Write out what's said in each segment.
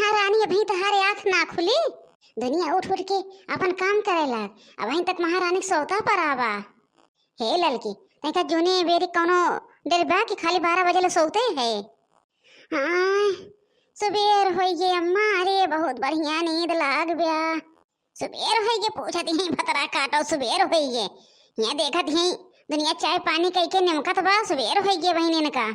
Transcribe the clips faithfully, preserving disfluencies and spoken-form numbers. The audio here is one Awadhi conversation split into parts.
महारानी, अबहीं तहारे आँख ना खुली, दुनिया उठ उठ के अपन काम करे लाग। अबहीं तक महारानी के सोता परा बा। हे ललकी, तैका जूने बेरी कौनो देर बा कि खाली बारह बजे ले सोते है? हाँ, सुबेर होई गे अम्मा, अरे बहुत बढ़िया नींद लाग ब्या। सुबेर होई गे पूछत ही भतरा काटो, सुबेर होई गे। यहाँ देखत ही दुनिया चाय पानी कई के निमकत बा, सुबेर होई गे बहिन इनका।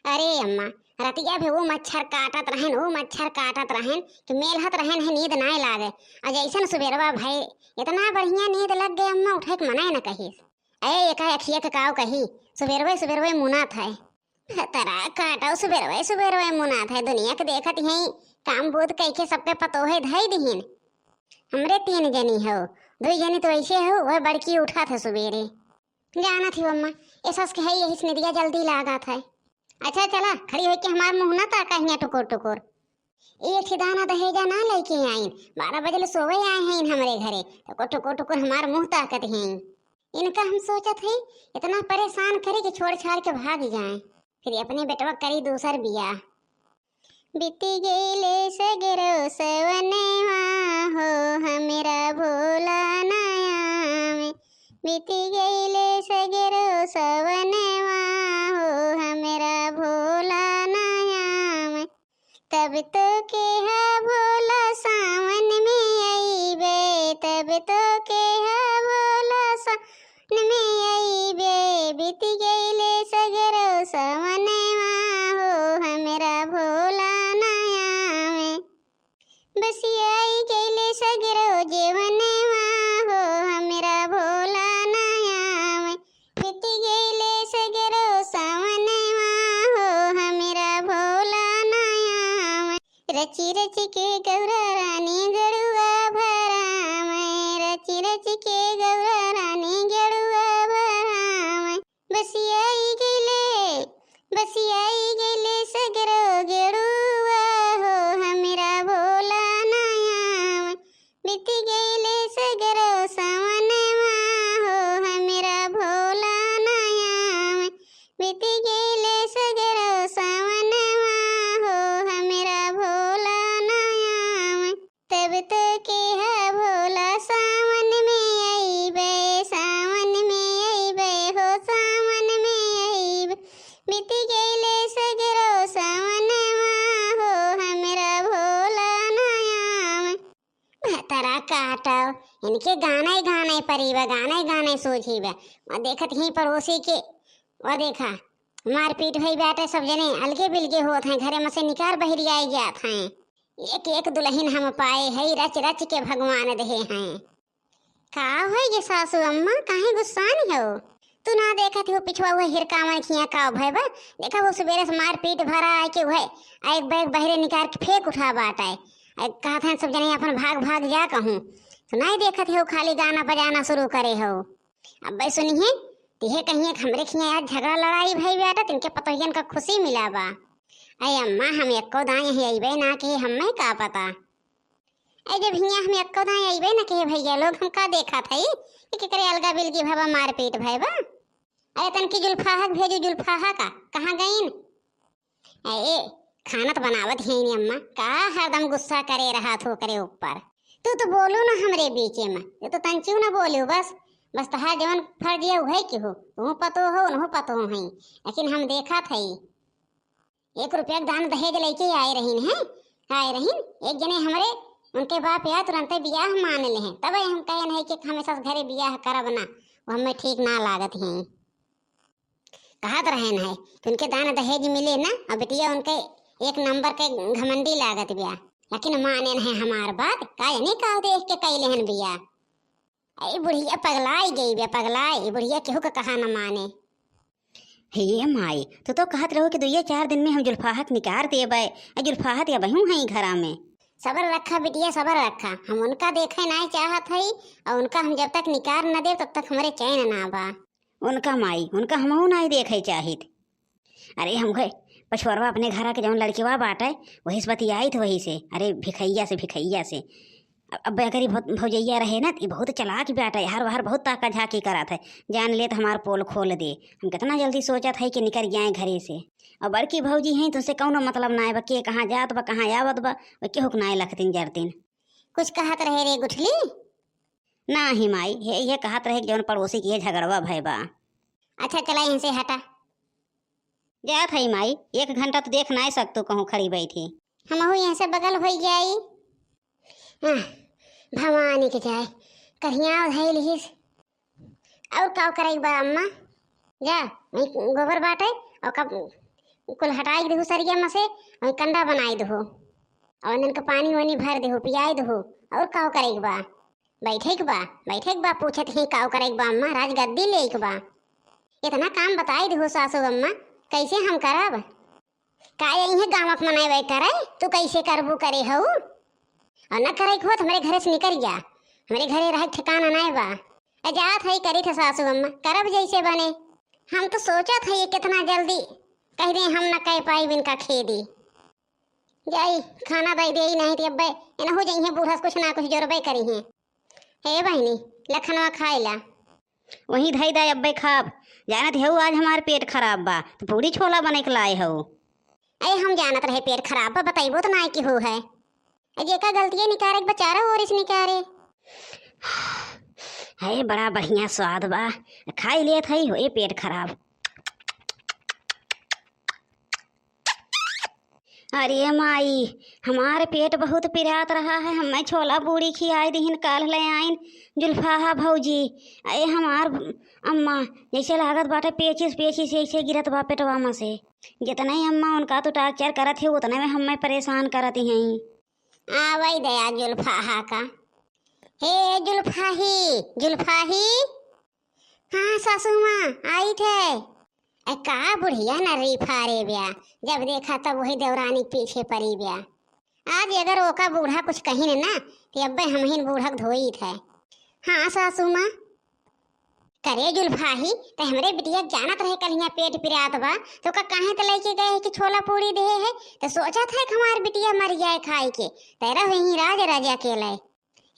अरे अम्मा, रतिया भी वो मच्छर काटत रहन, वो मच्छर काटत रहन कि मेलहत रहन है नींद नाय लागे। और जैसन सुबेरवा भई, इतना बढ़िया नींद लग गए अम्मा, उठे के मनाए न कहिस। अरे एका अखिया के काव कही, सुबेरवे सुबेरवे मुनात है। भतरा काटो, सुबेरवे सुबेरवे मुनात है, दुनिया के देखत ही काम बूत कई के सबके पतोहे धई दिहिन। हमरे तीन जनी हो, दुई जनी तो ऐसे हो, वह बड़की उठत है सुबेरे। जानत ही अम्मा, ए सस के है यही से निदिया जल्दी लागत है। अच्छा चला, खड़ी होके हमार मुँह ना ताका हियाँ टुकुर टुकुर। एक ठे दाना दहेजा ना लेके आइन, बारह बजे ले सोवे आए हैं इन हमरे घरे, तो को टुकुर टुकुर हमार मुँह ताकत हैं। इनका हम सोचत है, इतना परेशान करे कि छोड़ छाड़ के भाग जाए, फिर अपने बेटवा करी दूसर बियाह। बीती गईले सगरो सवनवा हो, हमरा भोला ना आवे। बीती गईले सगरो सवनवा हो, हमरा भोला ना आवे। तब तो के हा भोला सावन में अइबे, तब तो के हा भोला सावन में अइबे। बीती गईले सगरो सवनवा हो, हमरा भोला ना आवे। बसियाई गईले सगरो जेवनवा हो, हमरा भोला ना आवे। बीती गईले सगरो सवनवा हो, हमरा भोला ना आवे। रचि रचि के गौरा रानी गड़ुआ भरावे, रचि रचि के गौरा रानी गड़ुआ भरावे। बसियाई गईले, बसियाई गईले सगरो गड़ुआ हो, हमरा भोला ना आवे। बीती गईले सगरो सवनवा हो, हमरा भोला ना आवे। बीती गईले सगरो सवनवा हो, हमरा भोला ना आवे। तब तो के हा भोला सावन में अइबे, सावन में अइबे हो, सावन में अइबे। बीती गईले सगरो सवनवा हो, हमरा भोला ना आवे। भतरा काटो, इनके गाना ही गाना परी बा, गाना ही गाना सूझी बा। वह देखत ही पड़ोसी के, वह देखा, मारपीट भई बाटे, सब जने अलगे बिलगे होत हैं, घरे में से निकार बहरी आई जात हैं। एक एक दुलहिन हम पाए हई, रच रच के भगवान देहे हैं। का होई गे सासू अम्मा, काहे गुस्सान हो? तू ना देखत हो पिछवा हुआ हिरकावन खिया का भय बा? देखा वो सुबेरे से मारपीट भरा आए के हुए, आ एक बैग बहरे निकार के फेंक उठा बाटे। आ कहत हैं सब जने अपन भाग भाग जा कहूँ। तो नहीं देखत हो खाली गाना बजाना शुरू करे हो। अब्बे सुनिए, तिहे कहिए कि हमरे खिया आज झगड़ा लड़ाई भई बाटे, तिनके पतोहियन का खुशी मिला बा। अरे अम्मा, हम एको दाई यहीं अइबे ना कि हमें का पता। अरे जब हियाँ हम एको दाई अइबे ना कि भैया लोग, हम का देखा था कि केकरे अलगा बिलगी भवा मारपीट भय बा। अरे तनकी जुल्फाहक भेजू, जुल्फाहा का कहाँ गईन? ए, ए, खाना तो बनावत ही नहीं अम्मा, का हरदम गुस्सा करे रहा थो करे ऊपर। तू तो बोलू ना हमरे बीचे में, ये तो तंचियो ना बोलू बस, बस तहार जवन फर्ज है उहे की हो, तू पतो हो, उन्हों पतो हो हैं, लेकिन हम देखा था ही। एक रुपया के दान दहेज लेके आए रहीन हैं, आए रहीन, एक जने हमरे, उनके बाप या तुरंते बियाह मान ले हैं, तब हम कहे नहीं कि हमेशा से घरे बियाह करब ना, वो हमें ठीक ना लागत हैं। कहत रहन है कि उनके दान दहेज मिले ना, और बिटिया उनके एक नंबर के घमंडी लागत बिया, लेकिन माने नहीं हमार बात, का जाने का देख के कैले हन बिया। ए बुढ़िया पगलाई गई बिया, पगलाई, ई बुढ़िया केहू का कहा न माने। हे माई, तू तो कहत रहो कि दुइये चार दिन में हम जुल्फाहक निकार देबे, आ जुल्फाहक अबहियों हैं घरा में। सबर रखा बिटिया, सबर रखा, हम उनका देखे नहीं चाहत हई, और उनका हम जब तक निकार न देब तब तक हमरे चैन ना बा। उनका माई, उनका हमहू नाई देखे चाहित। अरे, हमके पछुअरवा अपने घरा के जौन लड़किवा बाटे, वही से बतियाइत वही से। अरे, भिखैया से, भिखैया से। अब, अब अगर ई भौ-, भौजैया रहे ना, त ई बहुत चालाक बाटे, हर बाहर बहुत ताका झाकी करत है, जान लेत हमार पोल खोल दे। हम कितना जल्दी सोचत है कि निकर जाए घरे से। और बड़की भौजी हैं, तो उनसे कौनो मतलब ना है, बा के कहाँ जात बा, कहाँ आवत बा, वा केहू के ना लखतिन जरतिन। कुछ कहत रहे रे गुठली? नाही माई, हे, ये कहत रहे कि जौन पड़ोसी के ये झगड़वा भय बा। अच्छा, चला यहाँ से हटा। जात है माई, एक घंटा तो देख नाय सकतू कहूँ खड़ी बैठी। हमहू यहाँ से बगल होई जाई। आह, भवानी के जाए, कहिया धई लिहिस। और का करे बा अम्मा? जा, वही गोबर बाटे, और का कुल हटाई देहु सरिया में से, वही कंडा बनाई देहु, और इनके पानी वानी भर देहु, पियाई देहु, और का करे बा? बैठे के बा, बैठे के बा, पूछत ही का करे के बा अम्मा, राजगद्दी ले के बा। इतना काम बताई देहु सासू अम्मा, कैसे हम करब? का यही गाँव के मनई वही करे, तू कैसे करबू करे हऊ? और न करे के होत हमरे घरे से निकर जा, हमरे घरे रहे के ठिकाना नाय बा। ए जात है करी थे सासू अम्मा, करब जैसे बने। हम तो सोचत है ये कितना जल्दी कह दे हम न कह पाई इनका खेदी। जाई, खाना दई देई, नहीं तो अब्बे एनहु जइहें बूढ़ा से कुछ ना कुछ जोरबे करिहें। हे बहिनी, लखनवा खाए ला। वहीं धई दा अब्बे खाब। जानत हेऊ आज हमार पेट खराब बा, तो पूड़ी छोला बने के लाए हऊ। अरे हम जानत रहे पेट खराब बा, बतइबो तो नाय केहू है। ए जेका गलतिये निकारे के बचारा ओरिस निकारे। है बड़ा बढ़िया स्वाद बा, खाई लेत हई, होए पेट खराब। अरे माई, हमार पेट बहुत पिरात रहा है, हमें छोला पूड़ी खियाई दिहिन, काल ले आइन जुल्फाहा भौजी। अरे हमार अम्मा, जैसे लागत बाटे पेचिस पेचिस ऐसे गिरत बा पेटवा में से। जितने अम्मा उनका तो टार्चर करत है, उतने में हमें परेशान करत हैं। आवई दया जुल्फाहा का। हे जुल्फाही, जुल्फाही। हाँ सासू माँ, आई थे। ए, का बुढ़िया न रीफा रे ब्या, जब देखा तब वही देवरानी के पीछे परी ब्या। आज अगर ओका बूढ़ा कुछ कहिन ना, तो अब्बे हमहिन बूढ़ा के धोई थे। हाँ सासू माँ। करे जुल्फाही, ते हमरे बिटिया जानत रहे कल हियाँ पेट पिरात बा, तो का काहे त लइके गए है कि छोला पूड़ी देहे है, तो सोचत है कि हमार बिटिया मर जाए खाए के, ते रहो यहीं राज राजा के लय।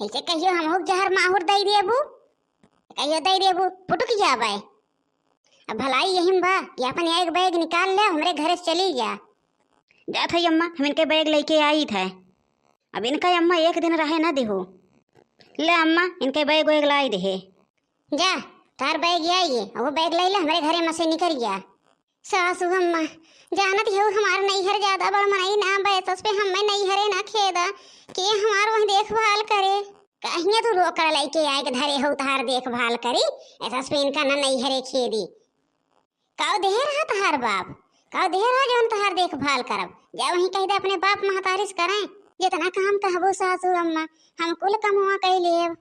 ऐसे कहियो हमहू के जहर माहुर दई देबू, कहियो दई देबू, फुटुक जाबे। अब भलाई यही में बा कि अपन एक बैग निकाल ले, हमरे घरे से चली जा। जात है अम्मा, हम इनके बैग लेके आई थे। अब इनका अम्मा एक दिन रहे ना देहू। ले अम्मा, इनके बैग वैग लाई देहे। जा, तार बैग आई है, वो बैग ले ले, हमरे घरे में से निकल जा। सासू अम्मा, जानत हो हमार नैहर ज्यादा बड़ मनई ना बैसस पे हमें नैहरे ना खेदा, के हमार वहीं देखभाल करे। कहिया तू रोकड़ लइके आए के धरे हो तहार देखभाल करी, ऐसा पे इनका ना नैहरे खेदी। काव देहे रहा तहार बाप, काव देहे रहा जौन तहार देखभाल करब। जा वहीं कह दे अपने बाप महतारी से करें, जितना काम कहबो सासू अम्मा, हम कुल कमवा कह लेब।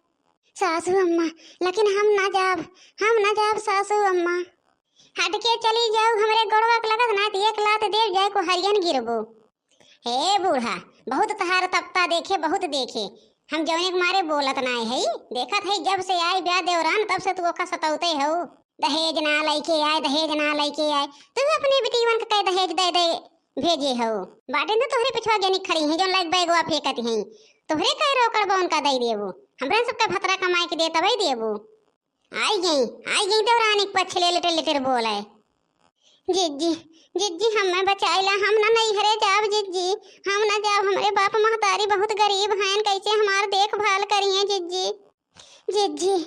सासू अम्मा, लेकिन हम ना जाब, हम ना जाब सासू अम्मा। हट के चली जाऊ, हमरे गोड़वा के लगत ना त एक लात देव जाए को हरियन गिरबो। हे बूढ़ा, बहुत तहार तपता देखे, बहुत देखे। हम जौने के मारे बोलत नाय हई, देखत हई जब से आई ब्या देवरान तब से तू ओका सतौते हऊ। दहेज ना लइके आए, दहेज ना लइके आए। तू अपने बिटिवन के कहे दहेज दे दे भेजे हऊ। बाटे न तोहरे पिछवा गेनी खड़ी हैं जौन लाइक बैगवा फेंकत हैं। तोहरे कहे रोकड़ बा उनका दे देबू। हमरे सबका भतरा कमाए के दे तबे देबू। आई गई, आई गई देवरानी के पछ ले लेटर लेटर बोले। जिज्जी, जिज्जी, हमें बचाइला, हम ना नैहरे जाब जिज्जी, हम ना जाब, हमरे बाप महतारी बहुत गरीब हैं, कैसे हमार देखभाल करिए जिज्जी। जिज्जी,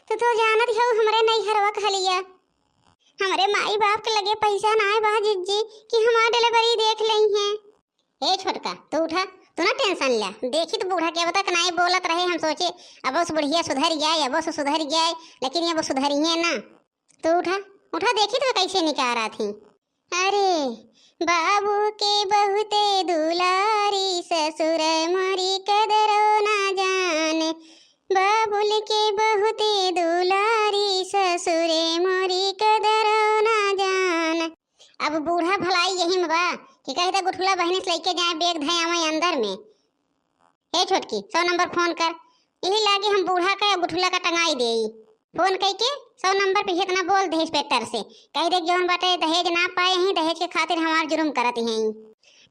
तू तो जानत हो हमरे नैहरवा के हलिया, हमरे माई बाप के लगे पैसा ना बा जिज्जी कि हमार डिलीवरी देख लेइहें। ए छोटका, तू उठा, तू ना टेंशन ले। देखी तो बूढ़ा के अब तक नाई बोलत रहे, हम सोचे अब उस बुढ़िया सुधर जाए, अब उस सुधर जाए, लेकिन ये वो सुधरी है ना। तू उठा, उठा, देखी तो कैसे निकारा थी। अरे, बाबू के बहुते दुलारी ससुर मोरी कदरो ना जान, बाबुल के बहुते दुलारी ससुरे मोरी कदरो ना जान। अब बूढ़ा भलाई यही में बा कि कहे तो गुठुला बहिनी से लेके जाए, बैग धए आवे अंदर में। हे छोटकी, सौ नंबर फोन कर, यही लागे हम बूढ़ा का गुठुला का टंगाई देई। फोन कई के सौ नंबर पे इतना बोल दहेज पेटर से, कह दे जौन बाटे दहेज ना पाए हैं, दहेज के खातिर हमार जुर्म करत हैं।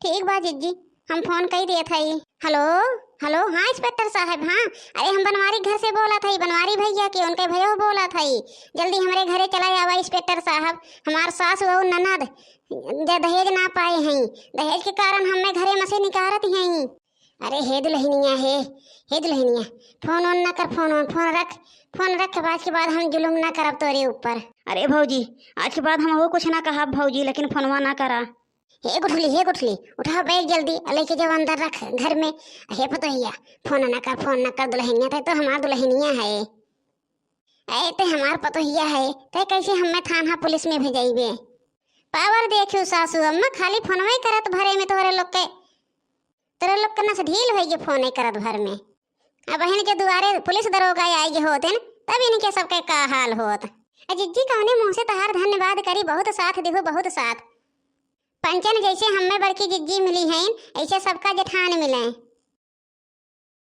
ठीक बा जिज्जी, हम फोन कई देत हई। हेलो, हेलो, हाँ इंस्पेक्टर साहब, हाँ। अरे हम बनवारी घर से बोलत हई, बनवारी भैया के, उनके भयो बोलत हई। जल्दी हमरे घरे चला आवा इंस्पेक्टर साहब, हमार सास और ननद ज-, दहेज ना पाए हैं, दहेज के कारण हमें घरे में से निकारत हैं। अरे हे दुल्हनिया, हे, हे दुल्हनिया, फोन ओन ना कर, फोन ओन, फोन रख, फोन रख, आज के बाद हम जुलुम ना करब तोरे ऊपर। अरे भौजी, आज के बाद हम वो कुछ ना कहब भौजी, लेकिन फोनवा ना करा। हे गुठली, हे गुठली, उठा बैग जल्दी, आ लेके जाओ अंदर रख घर में। हे पतोहिया, फोन ना कर, फोन ना कर दुल्हनिया, ते तो हमार दुल्हनिया है। ए, ते हमार पतोहिया है, ते कैसे हमें थाना पुलिस में भेजइबे? पावर देखियो सासू अम्मा, खाली फोनवे करत भरे में तोहरे लोग के, तोहरे लोग के नस ढील होई गे फोने करत भर में। अब इनके दुआरे पुलिस दरोगा आए गे होते न, तब इनके सबके का हाल होत। आ जिज्जी कौने मुंह से तहार धन्यवाद करी, बहुत साथ दिहु, बहुत साथ। पंचन जैसे हमें बड़की जिज्जी मिली हैं, ऐसे सबका जेठान मिले।